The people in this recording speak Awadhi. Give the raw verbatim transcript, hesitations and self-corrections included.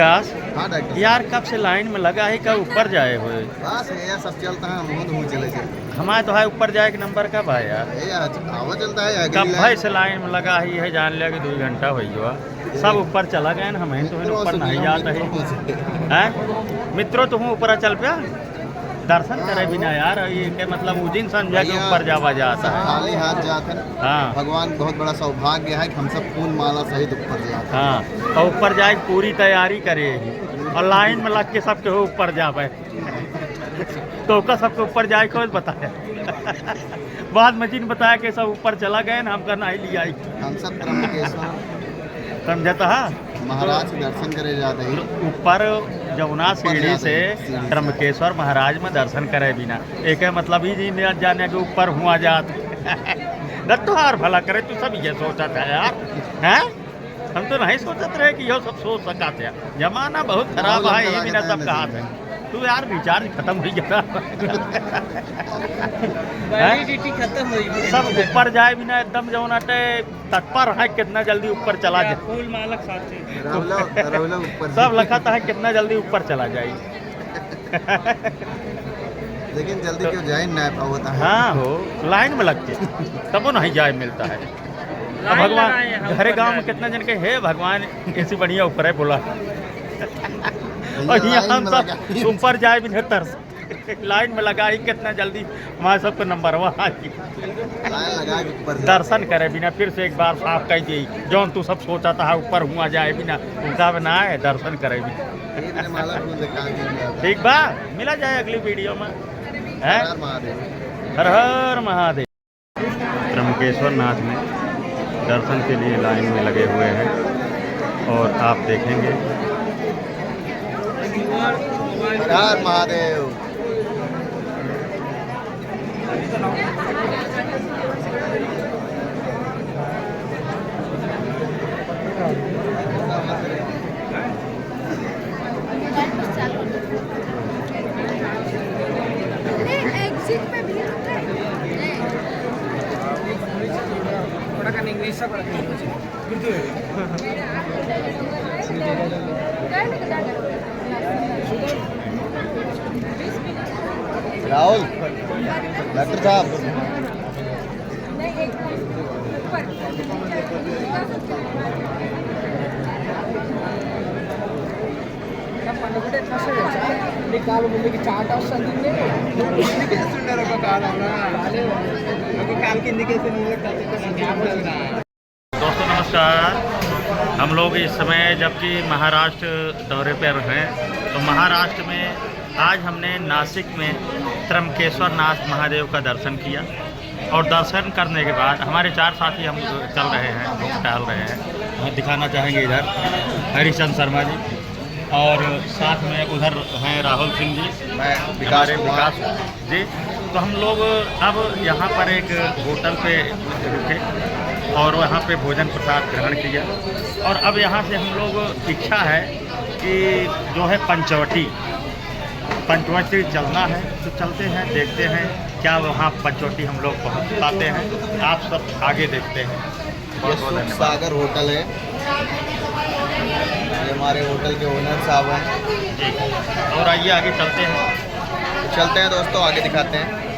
हाँ डॉक्टर साहब। यार, कब से लाइन में लगा है, कब ऊपर जाए हुए? बस है यार, सब चलता है, हम हूँ तो हूँ चले चले। हमारे तो है ऊपर जाए के नंबर कब आया यार? ये आज आवा चलता है, अगली कब लाइन। भाई से लाइन में लगा है, ये जान लिया कि दो घंटा हो गया, सब ऊपर चला गए ना, हम ही तो ऊपर नहीं जाता है। मित्रों से। हैं? मित्रों, तुम ऊपर चल पे। दर्शन करे बिना यार, ये के मतलब उजिन समझा के भैया, ऊपर जावा जाता है। खाली हाथ जात है ना। हाँ। भगवान बहुत बड़ा सौभाग्य है कि हम सब फूल माला सहित ऊपर जाते हैं। हाँ, और ऊपर जाए के पूरी तैयारी करे ही। और लाइन में लग के सबके हो ऊपर जावे। तो ओका सबके ऊपर जाए के बताया। बाद में जिन बताया कि सब ऊपर चला गए ना, हमका नहीं लिया। हम सब त्र्यंबकेश्वर समझत हा? महाराज के दर्शन करे जात ही। ऊपर जमुना ऊपर सीढ़ी जात से ही, सीढ़ी से। त्र्यंबकेश्वर महाराज में दर्शन करे बिना। एक है मतलब ही जी, मैं जाने के ऊपर हुआ जात। न तोहार भला करे, तू सब ये सोचत है यार, हैं? हम तो नहीं सोचत रहे कि यो सब सोच सकत है। जमाना बहुत खराब है, ये बिना सब कहा था। तू यार, रिचार्ज खत्म हो गया। हैं? वैलिडिटी खत्म हो गई। सब ऊपर जाए बिना एकदम जौन आटे तत्पर है, कितना जल्दी ऊपर चला जाए। फूल मालक साथ से। रौला, रौला ऊपर सब लखत है, कितना जल्दी ऊपर चला जाए। लेकिन जल्दी तो क्यों जाए ना पावत है। हाँ हो, लाइन में लग के तबो नहीं जाए मिलता है। अब लाइन भगवान, लगाए हैं घरे ऊपर गाँव में जाने। कितना जन के, "हे भगवान, ऐसी बढ़िया ऊपर है," बोला। भैया, और यहाँ लाइन हम में सब लगा। ऊपर जाए बिना तरस। लाइन में लगा ही कितना जल्दी हमारे सबको नंबर वन आ गई। लाइन लगा के ऊपर से। दर्शन करे बिना फिर से एक बार साफ कह दी, जौन तू सब सोचा था ऊपर हुआ जाए बिना, उनका भी ना है, दर्शन करे बिना। ये माला फूल दिखा दिया। ठीक बा, मिला जाए अगली वीडियो में। हैं? हर हर महादेव। हर हर महादेव। त्र्यंबकेश्वर नाथ में दर्शन के लिए लाइन में लगे हुए हैं और आप देखेंगे। हर हर महादेव। नहीं, एग्जिट पे भी होता है। थोड़ा कन इंग्लिश से पढ़ा कीजिए। उर्दू है। राहुल, डॉक्टर साहब। दोस्तों नमस्कार, हम लोग इस समय जबकि महाराष्ट्र दौरे पर हैं, तो महाराष्ट्र में आज हमने नासिक में त्र्यंबकेश्वर नाथ महादेव का दर्शन किया और दर्शन करने के बाद हमारे चार साथी हम चल रहे हैं, घूम टहल रहे हैं। मैं दिखाना चाहेंगे इधर हरिचंद शर्मा जी और साथ में उधर हैं राहुल सिंह जी, मैं विकास हमारे कुमार। विकास जी। तो हम लोग अब यहाँ पर एक होटल पे रुके और वहाँ पे भोजन प्रसाद ग्रहण किया और अब यहाँ से हम लोग इच्छा है कि जो है पंचवटी, पंचवटी चलना है, तो चलते हैं, देखते हैं क्या वहाँ पंचवटी हम लोग पहुँच पाते हैं। आप सब आगे देखते हैं। बहुत बहुत धन्यवाद। सागर होटल है, ये हमारे होटल के ओनर साहब हैं। जी, और आइए आगे चलते हैं। चलते हैं दोस्तों, आगे दिखाते हैं।